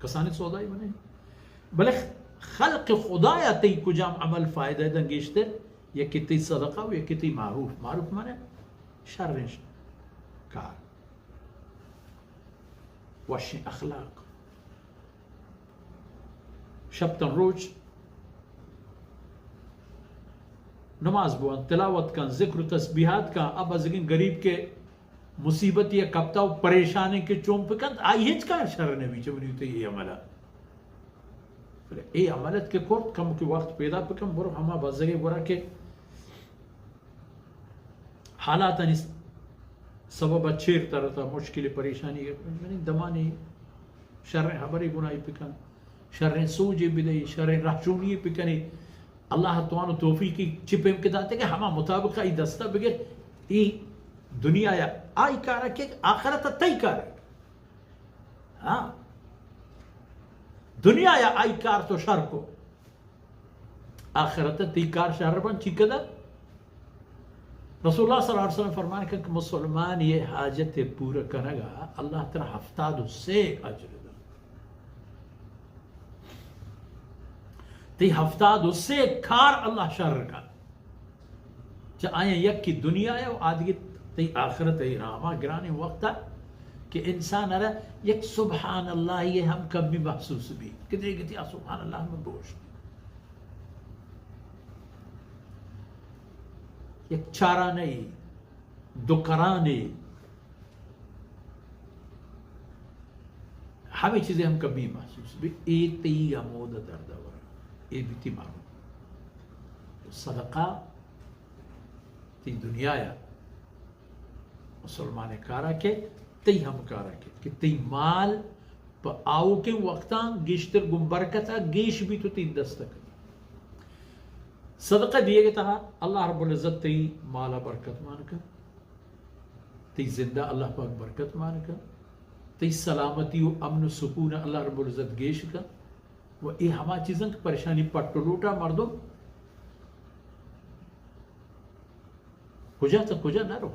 کسانی سودائی بنے. بلے خلق خدایا تئی کجام عمل فائدہ دن گیشتر؟ یکی تئی صدقہ و یکی تئی معروف. معروف معنی شریں کار، وشیں اخلاق، شپ تن روچ نماز بوان، تلاوت کن، ذکر و تسبیحات کن، اب بزگیں غریب کہ مصیبت یا کپتا و پریشانیں کہ چون پکنت، آئی ہچ کار شر نبی چہ منی تئی اے عملا. بلے اے عملت کہ کرت، کم کہ وقت پیدا بکن، برو ہما بزگے گورا کہ حالاتانی سبب چیر ترتا، مشکل پریشانی، یعنی دمانی شریں حبرے گناہی بکن، شریں سوجے بدئی، شریں رہچونی بکنی. اللہ توان و توفیقی چی پیم کہ داتے کہ ہما مطابق ای دستا بگر، ای دنیا یا آئی کارا کہ آخرت تئی کار. ہاں، دنیا یا آئی کار تو شر کو، آخرت تئی کار شر بن چی کدا؟ رسول اللہ صلی اللہ علیہ وسلم فرمان کہ مسلمان یہ حاجت پورا کنگا اللہ ترا ہفتاد و سے اجر دا. تئی ہفتاد و سے کار اللہ شر کا. چہ آیاں یکی دنیا ء و آدگہ تئی آخرت ء راما گرانیں وقتا کہ انسان ء را یک سبحان اللہ ء ہم کمی محسوس بی کہ دیگتی آ سبحان اللہ من بوشت. یک چارانہ ای، دو کران ای، ہمے چیزے ہم کمی محسوس بی، اے تئی ہمود درد ورا، اے بیتی معلوم. صدقہ تئی دنیا یا مسلمان کارا کہ تئی ہم کارا کہ، کہ تئی مال پہ آوکیں وقتاں گیشتر گوں برکتا گیش بیت و تئی دستا کن. صدقہ دیگے تہا اللہ رب العزت تئی مالا برکت مان کن، تئی زندہ اللہ پاک برکت مان کن، تئی سلامتی و امن و سکون اللہ رب العزت گیش کن. و اے ہما چیزاں کہ پریشانی پٹ و لوٹا مردم کجا تا کجا نہ رو.